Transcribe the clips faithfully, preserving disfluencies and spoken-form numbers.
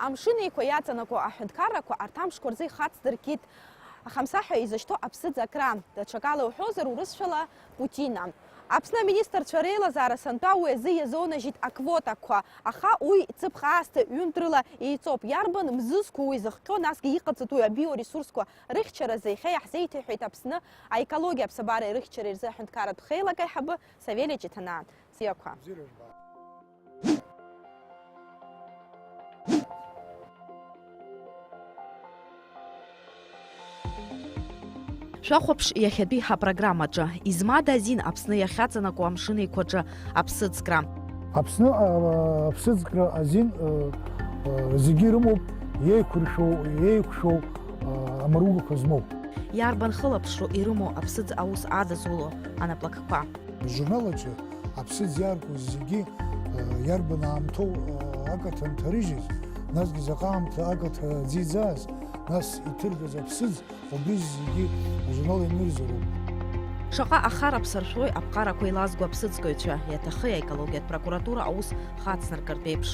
Амшын Еиқәа иаҵанакуа аҳәынҭқаррақәа арҭ амшқәа рзы ихацдыркит ахамсаҳәа изышьҭоу аԥсыӡ акра, даҽакала уҳәозар, урысшәала путина. Аԥсны аминистрцәа реилазаара сынтәа уи азы иазонажьит аквотақәа, аха уи ҵыԥх аасҭа ҩынтә рыла еиҵоуп. Иарбан мзызқәоу уи зыхҟьо, насгьы иҟаҵатәуи абиоресурсқәа рыхьчаразы иахьа иаҳзеиҭеиҳәеит Аԥсны аекологиа аԥсабареи рыхьчареи рзы аҳәынҭқарратә хеилак аиҳабы Савелиа Ҷыҭанаа. Бзиақәа. Шәахәаԥш иахьатәи ҳапрограммаҿы. Измада азин Аԥсны иахьаҵанакуа Амшын Еиқәаҿы аԥсыӡкра. Аԥсны, а, аԥсыӡкра азин, а, а, зегьы ирымоуп, еиқәыршәоу, еиқәшәоу, а, амаругақәа змоу. Иарбан хылаԥшроу ирымоу аԥсыӡ аус адызуло анаплакқәа? Ажурнал аҿы аԥсыӡ иааргоз зегьы, э, иарбан аамҭоу, э, акаҭа нҭарыжьыз, насгьы заҟа аамҭа акаҭа ӡиӡааз, нас иҭыргаз аԥсыӡ, убри зегьы ажурнал ианырзароуп. Шаҟа ахара ԥсыршәои аԥҟарақәа еилазго аԥсыӡкыҩцәа, иаҭахи аекологиатә прокуратура аус хацнаркыртә еиԥш?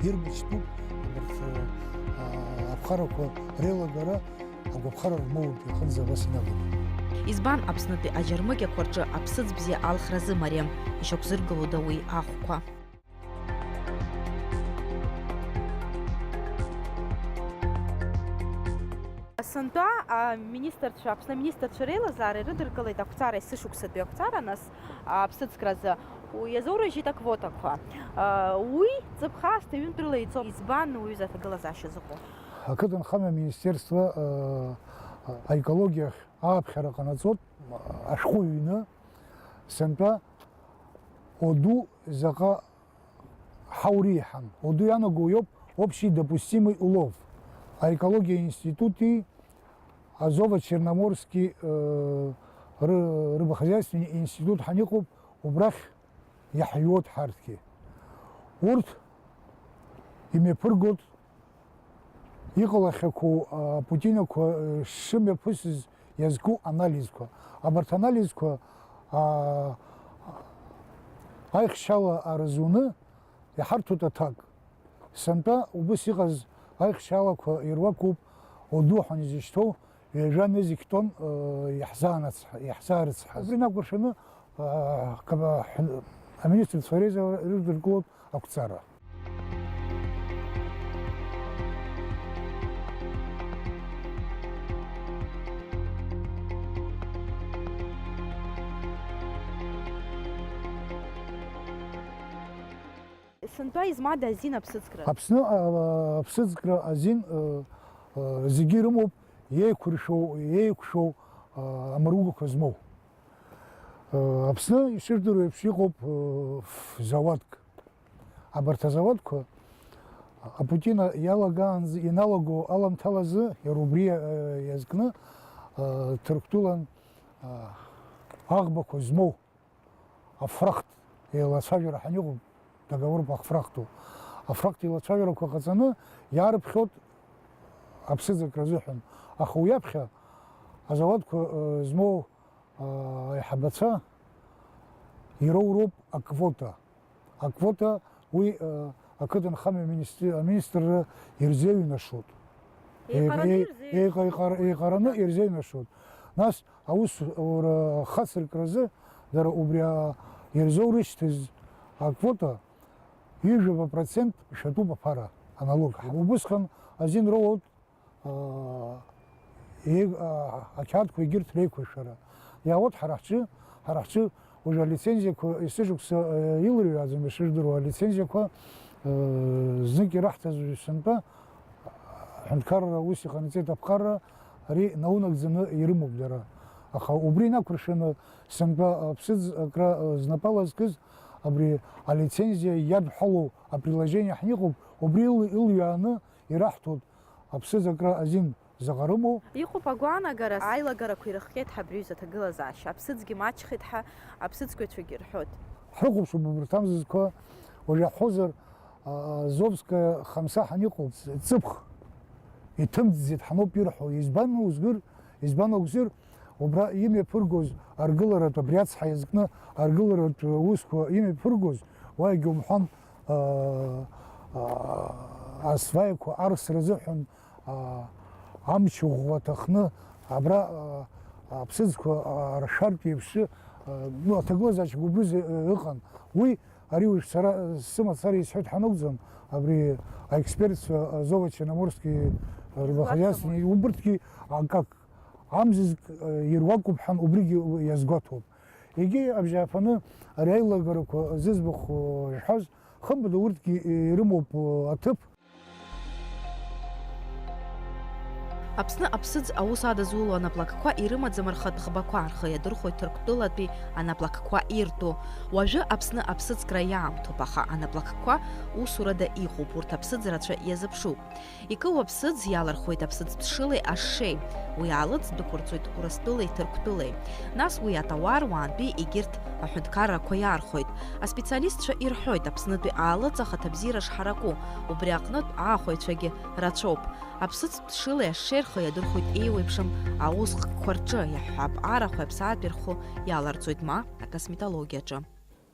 Ирмышьҭуп абарҭ, э, аԥҟарақәа реилагара. Агәаԥхара рмоуртә иахынӡа абас инавагон. Избан Аԥснытәи аџьармыкьақәа рҿы аԥсыӡ бзиа алхра азымариам, ишьақәзыргылода уи ахәқәа? Сынтәа аминистрцәа, Аԥсны аминистрцәа реилазаара ирыдыркылеит ақәҵара, есышықәсатәи ақәҵара, нас, аԥсыӡкразы. Уи иазоурыжьит аквотақәа. Уи ҵыԥх аасҭа ҩынтә рыла еиҵоуп. Избан уҩыза аҭагылазаашьа зыҟоу? Ақыҭанхамҩа аминистерство, э, аекологиахь ааԥхьара ҟанаҵоит, ашәҟәы ҩны, сынтәа оду заҟа ҳауриҳан, оду ианаго иоуп общий допустимый улов. Аекологиа институти Азово-Черноморский, э, ры-, рыбохозяйственный институт ҳаниҟоуп, убрахь иаҳҩуеит ҳарҭгьы. Урҭ имҩаԥыргоит иҟалахьақәоу, а, путинақәа, э, шымҩаԥысыз иазку анализқәа. Абарҭ анализқәа, а, аихшьала арызуны иҳарҭоит аҭак. Сынтәа убыс иҟаз аихшьалақәа ируакуп, оду ҳәа изышьҭоу, ҩажәа нызқь тонн, э, иаҳзаанацҳ-, иаҳзаарыцҳаз. Убри накәыршаны, э, кама-, ҳән-, аминистрцәа реизара ирыдыркылоит ақәҵара. Сынтәа измада азин аԥсыӡкра? Аԥсны, а, аԥсыӡкра азин, а, а, зегьы ирымоуп, еиқәыршәоу, еиқәшәоу, а, амаругақәа змоу. А, Аԥсны, ишырдыруа еиԥш, иҟоуп, а, ф-, зауадк. Абарҭ азауадқәа апутина иалагаанӡа, ианалаго аламҭалазы, иара убри, а, иазкны, а, Ҭырқәтәылан, а, аӷбақәа змоу. Афрахт еилацәажәара ҳаниҟоу, договор по фрахту. Афрахт еилацәажәарақәа ҟаҵаны иаарыԥхьоит аԥсыӡак рзыҳәан. Аха уи аԥхьа азауадқәа, э, змоу, э, аиҳабацәа ироуроуп аквота. Аквота уи, э, ақыҭанхамҩа аминистри-, аминистрра ирзеиҩнашоит. Еиҟараны Еиҟа-, ирзеиҩнашоит. еиҟа-, еиҟар-, еиҟараны ирзеиҩнашоит. Нас аусура хацыркразы дара убри, а, ирзоурышьҭыз аквота ҩажәа процент шәатәуп аԥара, аналог. Убысҟан азин роуеит, а, еи-, а, ақьаадқәа егьырҭ реиқәыршәара. Иаауеит ҳара ҳҿы, ҳара ҳҿы уажәы алицензиақәа есышықәса, а, илырҩаӡом, ишыжәдыруа, алицензиақәа, а, знык ираҳҭаз сынтәа, ҳәынҭқарра ус иҟанаҵеит аԥҟарра, ари наунагӡаны ирымоуп дара. Аха убри инақәыршәаны сынтәа аԥсыӡ акра, а, знапала зкыз абри алицензиа иадҳәалоу априложение ҳниҟоуп, убри ыл-, ылҩааны ираҳҭоит аԥсыӡ акра азин заҟа рымоу. Иҟоуп агәаанагара, аилагарақәа ирыхҟьеит ҳабри аҩыза аҭагылазаашьа, аԥсыӡгьы маҷхеит ҳәа, аԥсыӡкҩцәагьы рҳәоит. Ҳрыхәаԥшуп убарҭ амзызқәа, уажә иаҳҳәозар, а, Азовская хамса ҳаниҟоу, ҵыԥх иҭымҵӡеит ҳаноуп ирҳәо. Избан акәзар, избан акәзар, убра имҩаԥыргоз аргыларатә, абри ацҳа иазкны аргыларатә усқәа имҩаԥыргоз, уаагьы умҳәан, а, а, Асваиқәа арсра азыҳәан, аа, амч ӷәӷәа аҭахны, абра, аа, аԥсыӡқәа, аа, ршәартә еиԥш, аа, ну, аҭагылазаашьа убризы, э, ыҟан. Уи, ари уажә сара сымацара исҳәеит ҳәа анакәӡам, абри аекспертцәа, Азово-Черноморский рыбохозяйственный, убырҭгьы, а, как амзызк, э, ируакуп ҳәан убригьы иазгәаҭоуп. Егьи абжьааԥаны ари аилагарақәа зыӡбахә, э, рҳәаз, хымԥада урҭгьы ирымоуп, э, аҭыԥ. Аԥсны аԥсыӡ аус адызуло анаплакқәа ирымаӡам рхатә ӷбақәа, рхы иадырхәоит Ҭырқәтәылатәи анаплакқәа иртәу. Уажәы Аԥсны аԥсыӡкра иаамҭоуп, аха анаплакқәа усурада иҟоуп, урҭ аԥсыӡ рацәа иазыԥшуп. Икыу аԥсыӡ иалырхуеит аԥсыӡ ԥшылеи ашшеи, уи аалыҵ дәықәырҵоит Урыстәылеи Ҭырқәтәылеи. Нас уи атауар уаантәи егьырҭ аҳәынҭқаррақәа иаархәоит. Аспециалистцәа ирҳәоит, Аԥснытәи аалыҵ ахаҭабзиара шҳараку, убри аҟнытә аахәаҩцәагьы рацәоуп. Аԥсыӡ ԥшылеи ашшеи рхы иадырхәоит еиуеиԥшым аусхкқәа рҿы, иаҳҳәап, арахәи аԥсаатәи рхәы иаларҵоит ма акосметологиаҿы.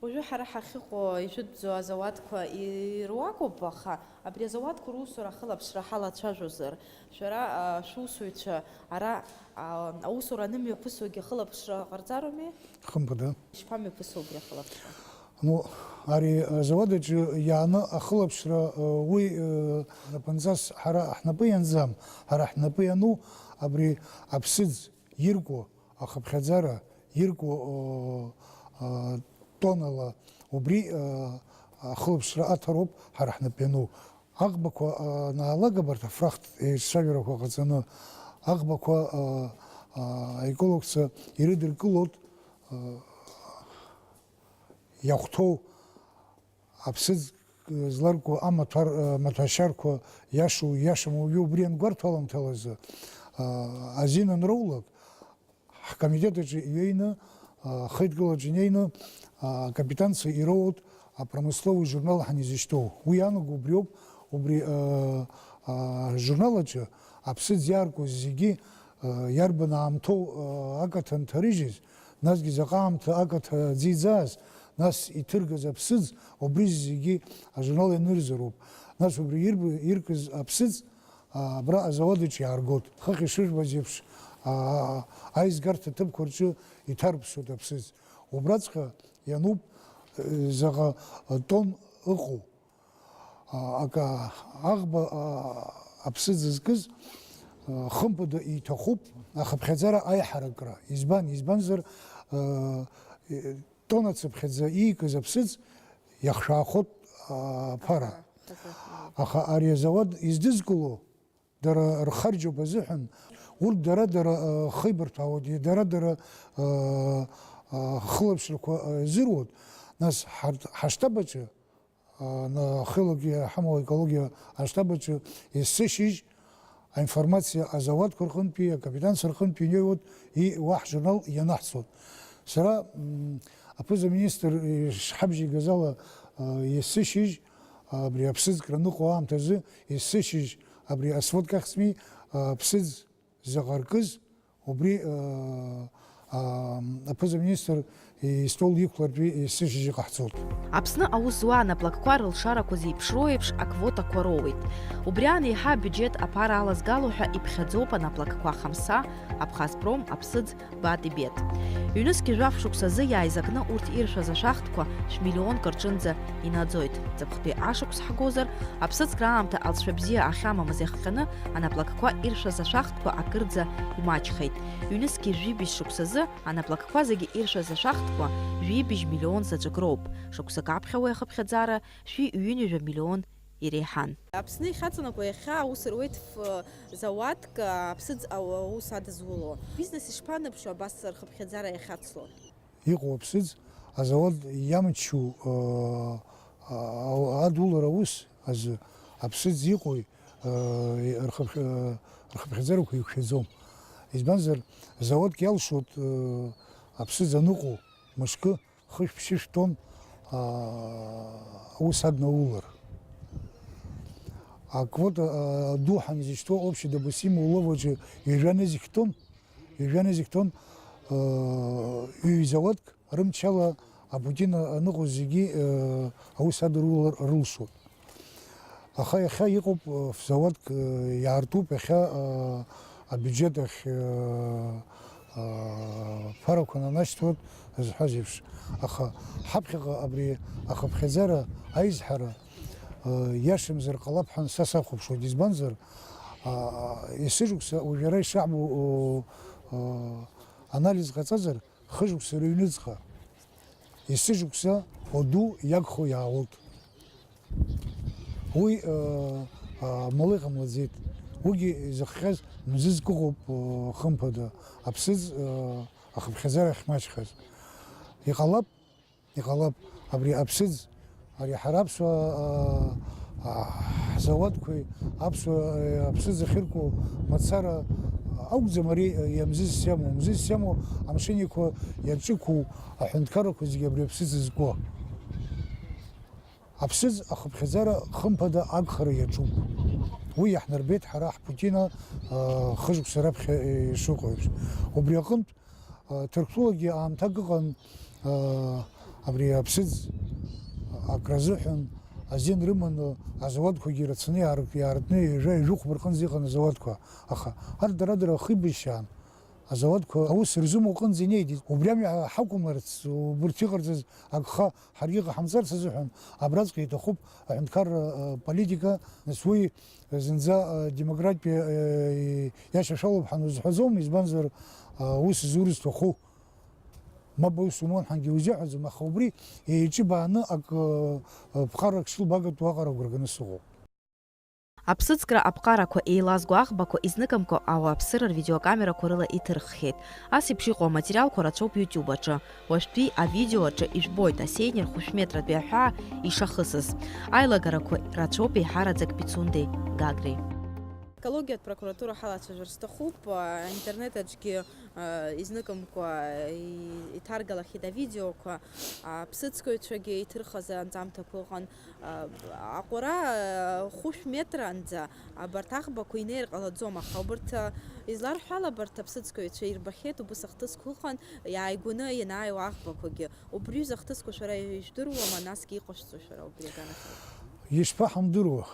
Уажәы ҳара ҳахьыҟоу ижәытәӡоу азауадқәа ируакуп, аха абри азауадқәа русура ахылаԥшра ҳалацәажәозар, шәара, а, шәусуҩцәа ара, а, аусура анымҩаԥысуагьы ахылаԥшра ҟарҵароуми? Хымԥада. Ишԥамҩаԥысуа убри ахылаԥшра? Ну, ари, а, азауад аҿы иааны ахылаԥшра, а, уи, а, напынҵас ҳара ҳнапы ианӡам, ҳара ҳнапы иану абри аԥсыӡ иркуа ахыԥхьаӡара ирку, о, а, тоннала убри, а, ахылаԥшра аҭароуп ҳара ҳнапы иану. Аӷбақәа, а, анаалага абарҭ афрахт еиццәажәарақәа ҟаҵаны, аӷбақәа, а, а, аекологцәа ирыдыркылоит, а, иахәҭоу аԥсыӡ зларку амаҭәар-, маҭәашьарқәа иашоу, иашам уажәы убри иангәарҭо аламҭалазы, а, азин анроулак, ҳкомитет аҿы иҩеины, а, хеидкылаҿы инеины, а, акапитанцәа ироуеит апромысловый журнал ҳанизышьҭоу. Уи иаанаго убриоуп, убри, а, а, журнал аҿы аԥсыӡ иаарку зегьы, а, иарбан аамҭоу, а, акаҭа нҭарыжьыз, насгьы заҟа аамҭа акаҭа ӡиӡааз, нас иҭыргаз аԥсыӡ, убри зегьы ажурнал ианырзароуп. Нас убри ирб-, иркыз аԥсыӡ, а, абра азауад аҿы иааргоит. Хыхь ишыжәбаз еиԥш, а, аизгарҭа ҭыԥқәа рҿы иҭарԥсоит аԥсыӡ. Убраҵәҟьа иануп, э, заҟа тонн ыҟоу. А, акы, аӷба, а, аԥсыӡ зкыз, а, хымԥада иҭахуп ахыԥхьаӡара аиҳаракра. Избан? Избанзар, а, э, тонна цыԥхьаӡа иикыз аԥсыӡ иахшәаахоит, а, аԥара. Аха, аха, мм. Аха ари азауад издызкыло, дара рхарџьоуп азыҳәан, урҭ дара-дара, а, хеибарҭәаауеит, дара-дара, а, а, хылаԥшрақәа, а, зыруеит. Нас ҳарҭ, ҳаштаб аҿы, а, на-, ахеологиа ҳамоу аекологиа аштаб аҿы есышьыжь аинформациа азауадқәа рҟынтәи, акапитанцәа рҟынтәи инеиуеит, и-, уа ҳжурнал ианаҳҵоит. Сара, м, аԥыза-министр ишҳабжьигаз ала, а, есышьыжь, а, абри аԥсыӡкра ныҟәо аамҭазы, есышьыжь абри асводка ахьӡми, а, аԥсыӡ заҟа ркыз, убри, а, а, аԥыза-министр истол иқәлартә есышьыжь иҟаҳҵоит. Аԥсны аус зуа анаплакқәа рылшарақәа зеиԥшроу еиԥш аквотақәа роуеит. Убри аан еиҳа абиуџьет аԥара алазгало ҳәа иԥхьаӡоуп анаплакқәа Хамса, Абхазпром, Аԥсыӡ, Бати Бет. Ҩнызқьи жәаф шықәсазы иааизакны урҭ иршәаз ашәахтәқәа шәмиллионк рҿынӡа инаӡоит. Ҵыԥхтәи ашықәс ҳгозар, аԥсыӡкра аамҭа алҵшәа бзиа ахьамамыз иахҟьаны анаплакқәа иршәаз ашәахтәқәа акырӡа имаҷхеит. Ҩнызқьи жәибжь шықәсазы анаплакқәа зегьы иршәаз ашәахтәқәа жәибжь миллион заҵәык роуп. Шықәсык аԥхьа уи ахыԥхьаӡара шәи ҩынҩажәа миллион иреиҳан. Аԥсны ихьаҵанакуа иахьа аус руеит ф-, зауадк, а, аԥсыӡ ау-, аус адызуло. Бизнес ишԥанаԥшуа абас рхыԥхьаӡара иахьацло? Иҟоу аԥсыӡ азауад иамчу, а, а, адулара аус азы аԥсыӡ иҟои, а, рхыԥхь-, а, рхыԥхьаӡарақәа иқәшәаӡом. Избанзар, зауадк иалшоит, а, аԥсыӡ аныҟоу мышкы хышә-ԥшьышә тонн, аа, аус аднаулар. Аквота, аа, ду ҳанизышьҭоу общий допустимый улов аҿы ҩажәа нызқь тонн, ҩажәа нызқь тонн, аа, ҩ-заводк рымчала апутина аныҟоу зегьы, аа, аус адырулар рылшоит. Аха иахьа иҟоуп, э, фзауадк, э, иаартуп, иахьа, э, абиуџьет ахь, э, э, ԥарақәа нанашьҭуеит, зҳәаз еиԥш. Аха ҳаԥхьаҟа абри ахыԥхьаӡара аизҳара, э, иашамзар ҟалап ҳәа са сахәаԥшуеит. Избанзар, а, есышықәса уажәы ара ишаҳбо, э, э, анализ ҟаҵазар, хышықәса рыҩныҵҟа, есышықәса уаду иагхо иаауеит. Уи, э, э, мала иҟамлаӡеит. Уигьы изыхҟьаз мзызк ыҟоуп, э, хымԥада, аԥсыӡ, э, ахыԥхьаӡара ахьмаҷхаз. Иҟалап, иҟалап, абри аԥсыӡ, ари ҳара аԥсуа, э, э, ҳзауадқәеи аԥсуа, э, аԥсыӡ ахьырку мацара акәӡам ари, э, иамзызс иамоу. Мзызс иамоу амшын еиқәа иаҿықәу аҳәынҭқаррақәа зегьы абри аԥсыӡ зку. Аԥсыӡ ахыԥхьаӡара хымԥада агхара иаҿуп. Уи иаҳнарбеит ҳара ҳпутина, э, хышықәса раԥхьа, э, ишыҟоу еиԥш. Убри аҟынтә, э, Ҭырқәтәылагьы аамҭак ыҟан, э, абри аԥсыӡ акразыҳәан азин рыманы азауадқәагьы рацәаны иаар-, иаартны ҩажәа-, ҩажәихәба рҟынӡа иҟан азауадқәа. Аха арҭ дара-дара ахы ибжьшьаан. Азауадқәа аус рзымоу аҟынӡа инеит. Убри амҩа ҳақәымларц, убырҭ иҟарҵаз агха ҳаргьы иҟаҳамҵарц азыҳәан, абраҵәҟьа иҭахуп аҳәынҭқарра, э, политика, нас уи зынӡа, э, демократиа, э, иашьашәалоуп ҳәа узҳәаӡом, избанзар, э, ус зур зҭаху. Мап аус умоуан ҳәангьы узиаҳәаӡом, аха убри еиҿыбааны ак, э, э, ԥҟарак шылбагатәу аҟара агәра ганы сыҟоуп. Аԥсыӡкра аԥҟарақәа еилазго аӷбақәа изныкымкәа ауааԥсыра рвидеокамерақәа рыла иҭырххьеит. Ас еиԥш иҟоу аматериалқәа рацәоуп YouTube аҿы. Уажәтәи авидео аҿы ижәбоит асеинер хәышә метратәи аҳәаа ишахысыз. Аилагарақәа рацәоуп еиҳараӡак Пицундеи Гагреи. Екологиатә прокуратура ҳалацәажәар сҭахуп, аинтернет аҿгьы, а, изныкымкәа и-, иҭаргалахьеит авидеоқәа, аԥсыӡкыҩцәагьы иҭырхыз анҵамҭақәа ыҟан. А, аҟәара, а, хәышә метранӡа абарҭ аӷбақәа инеир ҟалаӡом, аха убарҭ, а, изларҳәо ала, абарҭ аԥсыӡкыҩцәа ирбахьеит, убыс ахҭысқәа ыҟан, иааигәаны ианааиуа аӷбақәагьы. Убри аҩыза ахҭысқәа шәара ижәдыруама, насгьы иҟашәҵо шәара убри аганахьала? Ишԥаҳамдыруа?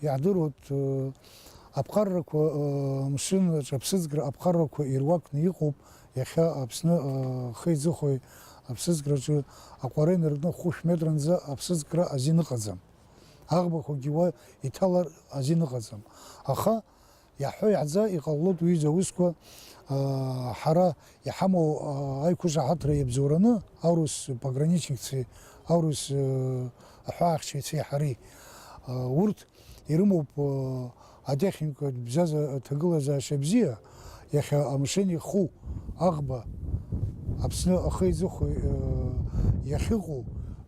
Иаҳдыруеит, э, аԥҟаррақәа, э, амшын аҿы аԥсыӡкра аԥҟаррақәа ируакны иҟоуп. Иахьа Аԥсны, э, ахи-аӡыхәеи аԥсыӡкраҿы аҟәара инаркны хәышә метранӡа аԥсыӡкра азин ыҟаӡам. Аӷбақәагьы уа иҭалар азин ыҟаӡам. Аха иаҳҳәо-иаҳӡа иҟалалоит уи изы аусқәа, а, ҳара иҳамоу, а, аиқәышаҳаҭра иабзоураны, аурыс пограничникцәеи, аурыс, э, аҳәаахьчаҩцәеи ҳареи, а, урҭ ирымоуп, а, атехникатә бзаза-, аҭагылазаашьа бзиа, иахьа амшын иху аӷба Аԥсны ахи-аӡыхәи, э, иахьыҟоу,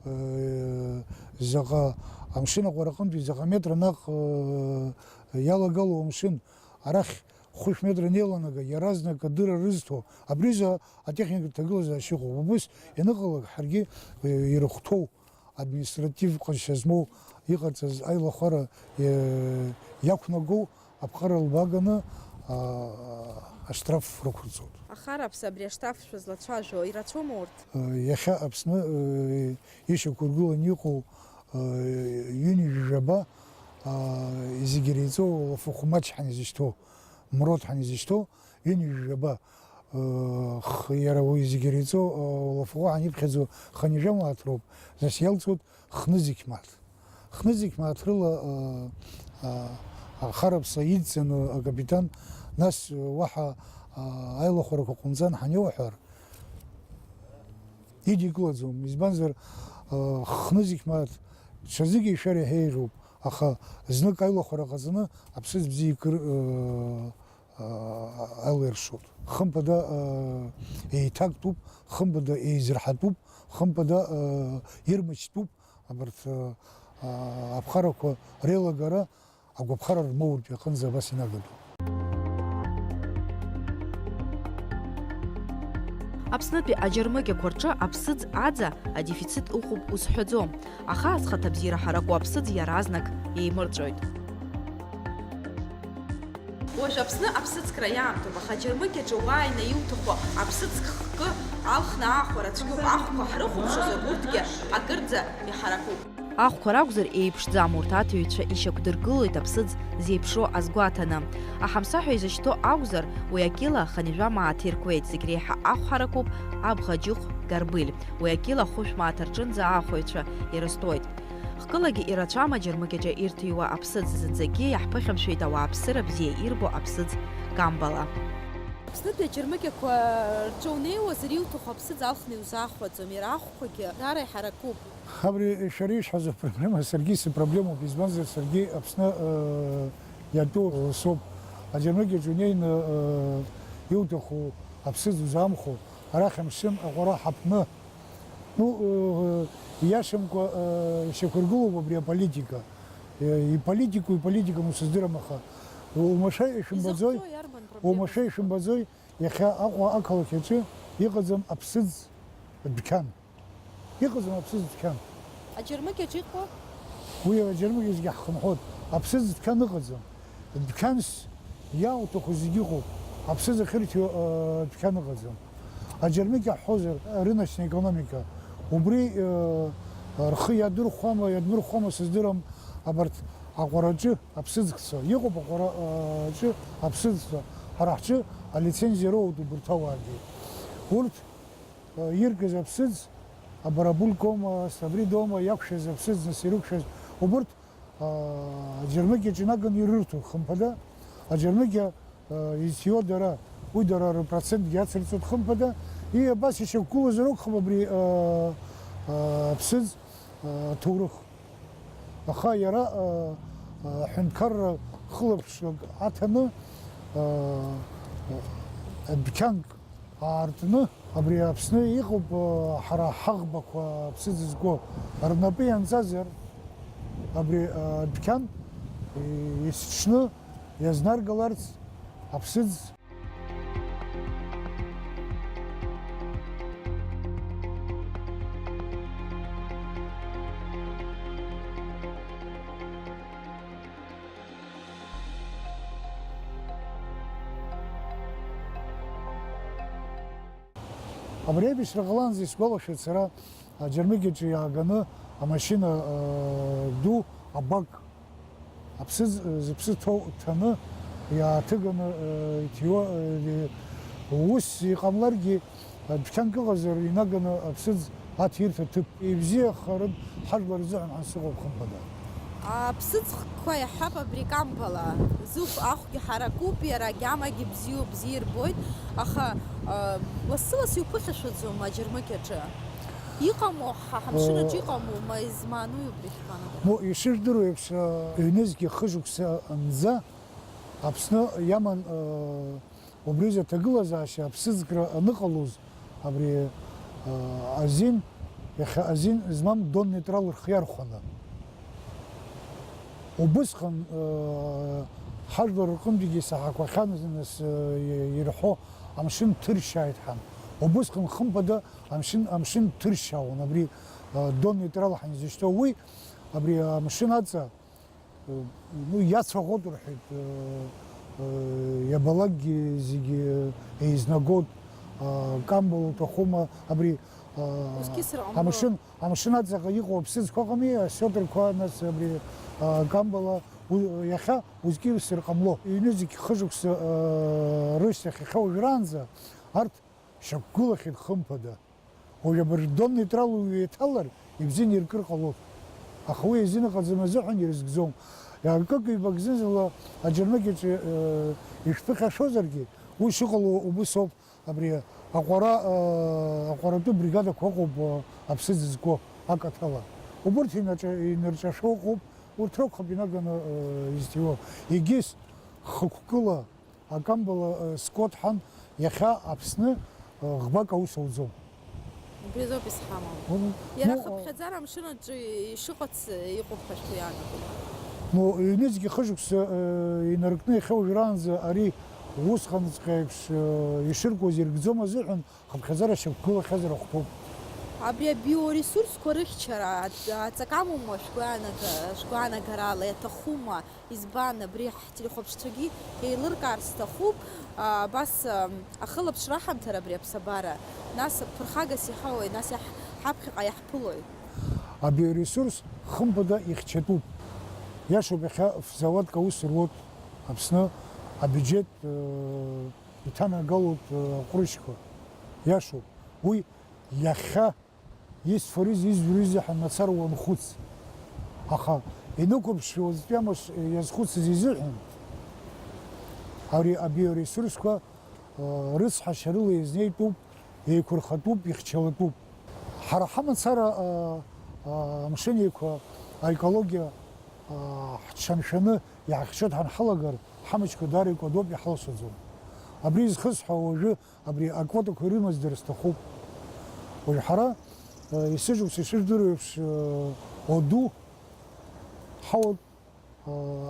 э, заҟа амшын аҟәара аҟынтәи заҟа метра наҟ, э, иалагало амшын, арахь хәышә метра анеиланага, иаразнак адырра рызҭо, абризы атехникатә ҭагылазаашьа ыҟоуп. Убыс ианыҟалак, ҳаргьы, э, ирыхәҭоу административ ҟазшьа змоу иҟарҵаз аилахәара, э, иақәнагоу аԥҟара лбааганы, а, ашьҭраф рықәырҵоит. Ахараԥса абри ашьҭраф шәызлацәажәо ирацәоума урҭ? Э, иахьа Аԥсны, э, ишьақәыргыланы иҟоу, э, ҩынҩажәаба, а, зегьы иреиҵоу лафахәы маҷ ҳәа изышьҭоу, мрот ҳәа изышьҭоу, ҩынҩажәаба, э, х-, иара уи зегьы иреиҵоу, э, лафахәы ҳәа иԥхьаӡоу хынҩажәа мааҭ роуп, нас иалҵуеит хнызқь мааҭ. Хнызқь мааҭ рыла, э, э, ахараԥса идҵаны акапитан, нас, э, уаҳа, э, аилахәарақәа ҟоумҵан ҳаниоуҳәар, идикылаӡом, избанзар, э, хнызқь мааҭ ҽазыки шәара иаҳа еиӷьуп, аха знык аилахәара ҟаҵаны аԥсыӡ бзиа икыр, э, э, алаиршоит. Хымԥада, э, еиҭактәуп, хымԥада еизырҳатәуп, хымԥада, э, ирмычтәуп абарҭ, э, э, аԥҟарақәа реилагара агәаԥхара рмоуртә иҟынӡа абас инагатәуп. Аԥснытәи аџьармыкьақәа рҿы аԥсыӡ аӡа адефицит ыҟоуп узҳәаӡом, аха азхаҭабзиара ҳараку аԥсыӡ иаразнак еимырҵәоит. Уажә Аԥсны аԥсыӡкра иаамҭоуп, аха аџьармыкьаҿы уааины иуҭаху аԥсыӡ хкы алхны аахәара цәгьоуп, ахәқәа ҳрыхәаԥшызар урҭгьы акырӡа иҳаракуп. Ахәқәа ракәзар, еиԥшӡам, урҭ аҭыҩцәа ишьақәдыргылоит аԥсыӡ зеиԥшроу азгәаҭаны. Аҳамсаҳәа изышьҭоу акәзар, уи акила хынҩажәа мааҭ иркуеит, зегь реиҳа ахә ҳаракуп, абӷаџьыхә, гарбыль. Уи акила хәышә мааҭ рҿынӡа аахәаҩцәа ирызҭоит. Хкылагьы ирацәам аџьармыкьаҿы ирҭыҩуа аԥсыӡ, зынӡагьы иаҳԥыхьамшәеит ауааԥсыра бзиа ирбо аԥсыӡ Камбала. Аԥснытәи аџьармыкьақәа рҿы унеиуазар, иуҭаху аԥсыӡ алхны иузаахәаӡом, иара ахәқәагьы даара иҳаракуп. Абри шәара ишәҳәаз апроблема саргьы сыпроблемоуп, избанзар, саргьы Аԥсны, э, иатәу соуп. Аџьармыкьаҿ унеины, э, иуҭаху аԥсыӡ узаамхәо, арахь амшын аҟәара ҳаԥны. Ну, э, ииашамкәа, э, ишьақәыргылоуп абри аполитика. Э, иполитику, иполитикам усыздырам, аха умашәа ишәымбаӡои? Изыхәҭоу иарбан проблема? Умашәа ишәымбаӡои, иахьа Аҟәа ақалақь аҿы иҟаӡам аԥсыӡ дәқьан. Иҟаӡам аԥсыӡ дәқьан. Аџьармыкьаҿ иҟоу? Уи аџьармыкьаҿгьы ҳхынҳәуеит. Аԥсыӡ дәқьан ыҟаӡам. Дәқьанс иауҭаху зегьы ыҟоуп. Аԥсыӡ ахьырҭиуа, э, дәқьан ыҟаӡам. Аџьармыкьа ҳҳәозар, рыночная экономика. Убри, э, рхы иадырхәама, иадмырхәама, сыздырам, абарҭ аҟәараҿы аԥсыӡкцәа. Иҟоуп аҟәараҿы аԥсыӡкцәа. Ҳара ҳҿы алицензиа роуеит убырҭ ауаагьы. Урҭ иркыз аԥсыӡ, абарабулькома, сабридома иақәшәаз аԥсыӡ, нас ирықәшәаз, убырҭ, аа, аџьармыкьаҿ инаганы ирырҭоит, хымԥада, аџьармыкьа, аа, изҭиуа дара, уи дара рпроцентгьы ацырҵоит, хымԥада, и абас ишьақәгылазар акәхап абри, аа, аа, аԥсыӡ, аа, аҭоурых. Аха иара, аа, аа, ҳәынҭқарра хылаԥшрак аҭаны, аа, дәқьанк аартны, абри Аԥсны иҟоуп, ҳара ҳаӷбақәа аԥсыӡ зго, рнапы ианҵазар, абри адәқьан есҽны иазнаргаларц аԥсыӡ. Абри аибашьра ҟалаанӡа исгәалашәоит сара, аџьармыкьаҿы иааганы амашьына, э, ду, абак, аԥсыӡ, э, зыԥсы ҭоу ҭаны, иааҭыганы, э, иҭиуа, э, ус иҟамларгьы, Дәқьанк ыҟазар, инаганы аԥсыӡ аҭирҭа ҭыԥ ибзиахарын, ҳажәлар рзыҳәан ҳан сыҟоуп, хымԥада. Аԥсыӡ хкқәа иаҳҳәап абри Камбала, зыхә ахәгьы ҳаракуп, иара агьамагьы бзиоуп, бзиа ирбоит, аха, а, лассы-ласс иуԥыхьашәаӡом аџьармыкьаҿы. Иҟаму, ҳа ҳамшынаҿ, э, иҟаму, ма измааноу убри шәгәаанагара? Ну, ишыжәдыруа еиԥш, э, ҩнызқьи хышықәса анӡа Аԥсны иаман, э, Убри азы аҭагылазаашьа аԥсыӡкра аныҟалоз, абри, а, азин, иахьа азин змам Дон Нейтрал рхы иархәаны. Убысҟан, а, ҳажәлар рҟынтәигьы исаҳақәахьан, нас, а, ирҳәо, амшын ҭыршьааит ҳәа. Убысҟан хымԥада амшын, амшын ҭыршьаауан, абри, а, Дон Нейтрал ҳәа изышьҭоу уи, абри амшын аҵа, ну, иацәаӷәот рҳәеит, э, э, иабалакгьы зегьы еизнагот, а, Камбала уҭахума, абри, а, узқьысыр ҟамло. Амшын, амшын аҵаҟа иҟоу аԥсыӡқәа ыҟами, асиотрқәа, нас абри, а, Камбала, у-, иахьа узкьысыр ҟамло. Ҩнызқь хышықәса, э, рышьҭахь иахьа уажәраанӡа арҭ шьақәгылахьеит хымԥада. Уажә абыржә Дон Нейтрал уҩеиҭалар, ибзианы иркыр ҟалоит. Аха уи азин ыҟаӡам азыҳәан ирызкӡом. Акык-ҩбак зны-зынла аџьармыкьаҿы, э, ишәԥыхьашәозаргьы, уи шыҟало убыс ауп. Абри аҟәара, э, аҟәаратәы бригадақәа ыҟоуп, э, аԥсыӡ зго акаҭәала. Убырҭ инарҿа-, инарҿашәо ыҟоуп, урҭ ракәхап инаганы, э, изҭиуа. Егьыс хықәкыла Акамбала, э, сквот ҳәан иахьа Аԥсны, э, ӷбак аус ауӡом. Убри азоуп изҳамоу. Мм, иара ну, хыԥхьаӡара амшын аҿы ишыҟац, э, иҟоуп ҳәа шәгәы иаанагома? Ну, ҩнызқь хышықәса, э, инаркны иахьа уажәраанӡа ари усҟанҵәҟьа еиԥш, э, ишыркуаз иркӡом азыҳәан, хыԥхьаӡара шьақәгылахьазар ахәҭоуп. Абри абиоресурсқәа рыхьчара аҵ-, аҵакы амоума шәгәаанага-, шәгәаанагарала, иаҭахума? Избан, абри ҳтелехәаԥшцәагьы еилыркаар сҭахуп, а, абас, а, ахылаԥшра аҳамҭар абри аԥсабара, нас ԥырхагас иҳауеи, нас иаҳ-, ҳаԥхьаҟа иаҳԥылои? Абиоресурс хымԥада ихьчатәуп. Иашоуп, иахьа фзауадк аус руоуп Аԥсны, абиуџьет, э, иҭанагалоит, э, аҟәрышьқәа. Иашоуп. Уи иахьа исфарыз, изжәырыз ҳәа мацара уанхәыц. Аха инықәырԥшшәа уаҵәтәи амш иазхәыцыз изыҳәан, ари абиоресурсқәа, э, рыцҳашьарыла иазнеитәуп, еиқәырхатәуп, ихьчалатәуп. Ҳара ҳамацара, а, а, амшын еиқәа аекологиа, а, ҳҽаншәаны иаҳхьчоит ҳанҳалагар, ҳамчқәа даара икәадоуп, иҳалшаӡом. Абри изхысҳәаауа уажәы абри аквотақәа ирымаз дара сҭахуп. Уажә ҳара, а, есышықәса ишыжәдыруа еиԥш, а, оду ҳауа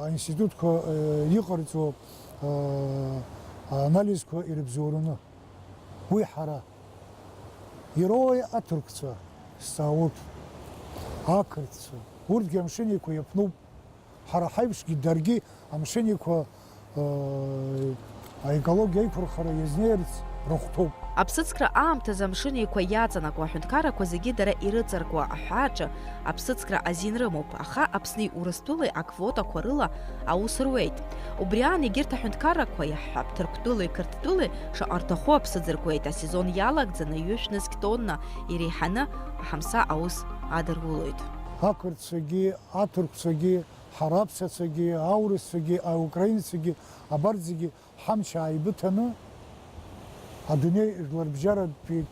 аинститутқәа, э, иҟарҵо, э, анализқәа ирыбзоураны. Уи ҳара. Ироуеи аҭырқәцәа, сҵаауоуп. Ақырҭцәа. Урҭгьы амшын еиқәа иаԥнуп. Ҳара ҳаиԥшгьы даргьы амшын еиқәа, э, аекологиа аиқәырхара иазнеирц рыхәҭоуп. Аԥсыӡкра аамҭазы амшын еиқәа иаҵанакуа аҳәынҭқаррақәа зегьы дара ирыҵаркуа аҳәааҿы аԥсыӡкра азин рымоуп, аха Аԥсни Урыстәылеи аквотақәа рыла аус руеит. Убри аан егьырҭ аҳәынҭқаррақәа, иаҳҳәап, Ҭырқәтәылеи Қырҭтәылеи, шаҟа рҭаху аԥсыӡ ркуеит, асезон иалагӡаны ҩышә нызқь тонна иреиҳаны аҳамса аус адырулоит. Ақырҭцәагьы, аҭырқәцәагьы, ҳара аԥсацәагьы, аурысцәагьы, аукраинцәагьы, абарҭ зегьы ҳамч ааибыҭаны, адунеи жәларбжьаратәи,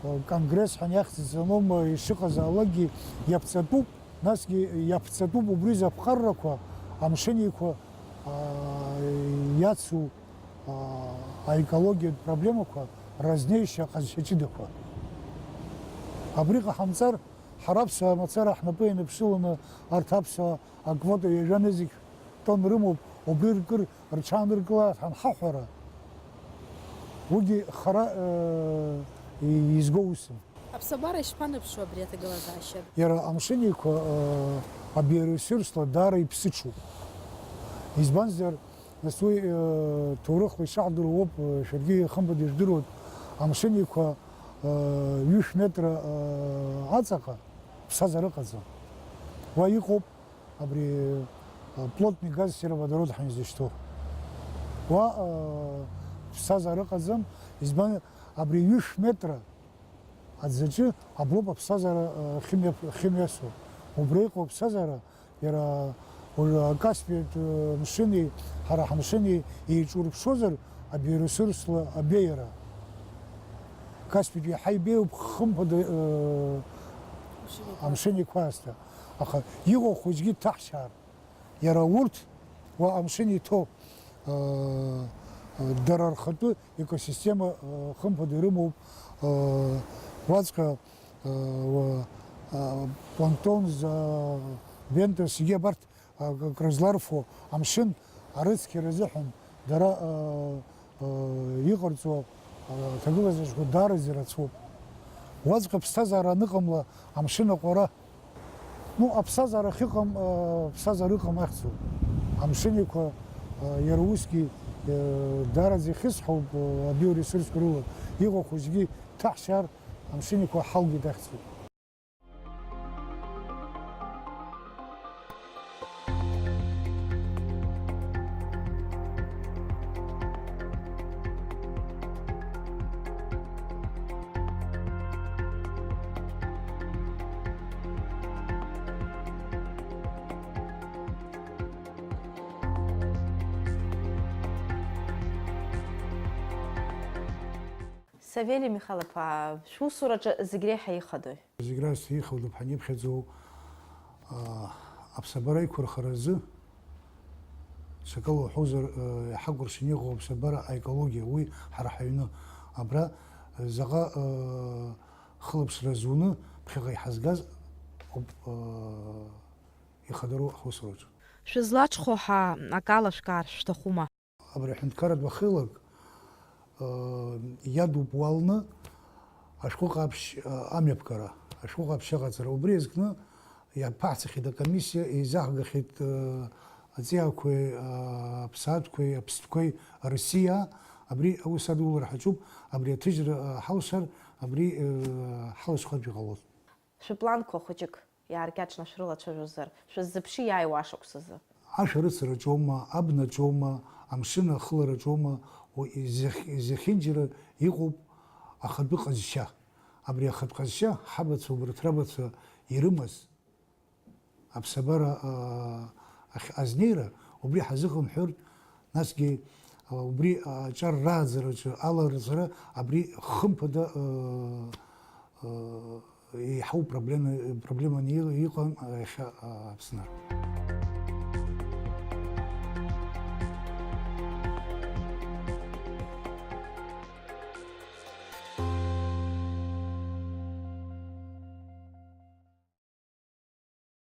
э, конгресс ҳәа иахьӡыз аном, э, ишыҟазаалакгьы иаԥҵатәуп, насгьы иаԥҵатәуп убри изы аԥҟаррақәа, амшын еиқәа, а, иацу, а, аекологиатә проблемақәа разнеишьа аҟазшьа ҷыдақәа. Абри ҟаҳамҵар, ҳара аԥсуаа мацара ҳнапы ианыԥшыланы арҭ аԥсуаа аквота ҩажәа нызқь тонн рымоуп, убри ркыр рҽааныркылааит ҳанҳаҳәара, уигьы хара, э, изго усым. Аԥсабара ишԥаныԥшуа абри аҭагылазаашьа? Иара амшын еиқәа, э, абиоресурсла даара иԥсыҽуп. Избанзар, нас уи, э, ҭоурыхла ишаҳдыруа уоуп, э, шәаргьы хымԥада ижәдыруеит, амшын еиқәа, э, ҩышә метра, э, аҵаҟа ԥсҭазаара ыҟаӡам. Уа иҟоуп абри, а, плотный газ сероводород ҳәа изышьҭоу. Уа, а, ԥсҭазаара ыҟаӡам, избан, абри ҩышә метра аӡаҿы аброуп аԥсҭазаара, а, хымҩа-, хымҩасуа. Убра иҟоу аԥсҭазаара, иара уажәы акаспиатә, а, мшыни ҳара ҳамшыни еиҿурԥшозар, абиоресурсла абеиара. Каспиатә иаҳа ибеиоуп, хымԥада, а, амшын еиқәаасҭа. Аха иҟоу хәыҷгьы дҭаҳшьаар, иара урҭ уа амшын иҭоу, аа, дара рхатәы экосистема, аа, хымԥада ирымоуп, аа, уаҵәҟьа, аа, уа, аа, планктон, за, вентос, зегьы абарҭ, аа, акрызларфо амшын арыцқьара азыҳәан дара, аа, аа, иҟарҵо, аа, аҭагылазаашьақәа даараӡа ирацәоуп. Уаҵәҟьа ԥсҭазаара аныҟамла амшын аҟәара Ну, аԥсҭазаара ахьыҟам, э, аԥсҭазаара ыҟам ахьӡуп. Амшын еиқәа, э, иара усгьы, э, даараӡа ихьысҳауп, э, абиоресурсқәа рыла иҟақәоу зегьы ҭаҳшьаар, амшын еиқәа ҳалгеит ахьӡуп. Савели Михал-иԥа, шәусураҿы зегь реиҳа ихадои? Зегь раасҭа ихадоуп ҳаниԥхьаӡо, аа, аԥсабара аиқәырхаразы, ҽакала уҳәозар, э, иҳакәыршаны иҟоу аԥсабара аекологиа, уи ҳара ҳаҩны. Абра, э, заҟа, э, хылаԥшра зуны ԥхьаҟа иҳазгаз ауп, э, ихадароу ҳусураҿы. Шәызлаҽхәо ҳәа акала шәкаар шәҭахума? Абри аҳәынҭқарратә уахеилак, э, иадуп уалны ашәҟәы ҟаԥшь, э, амҩаԥгара, ашәҟәы ҟаԥшь аҟаҵара. Убри азкны иаԥаҳҵахьеит акомиссиа, еизаҳгахьеит, э, аҵиаақәеи, э, аԥсаатәқәеи, аԥстәқәеи Россиа. Абри аус адулара ҳаҿуп, абри аҭыжьра, э, ҳалшар, абри, э, ҳалашьхартә иҟалоит. Шәыпланқәа хәыҷык? Иааркьаҿны шәрылацәажәозар, шәыззыԥши иааиуа ашықәсазы? Ашәарыцараҿоума, абнаҿоума, амшын ахылараҿоума, уи зехь- зехьынџьара иҟоуп ахатәы ҟазшьа. Абри ахатә ҟазшьа ҳабацәа, убарҭ рабацәа ирымаз аԥсабара, аа, ахь азнеира, убри ҳазыхынҳәыртә, насгьы, аа, убри аҿар рааӡараҿы аларҵара абри хымԥада, аа, аа, еиҳау проблема, проблеманы иҟан иахьа, аа, Аԥсны.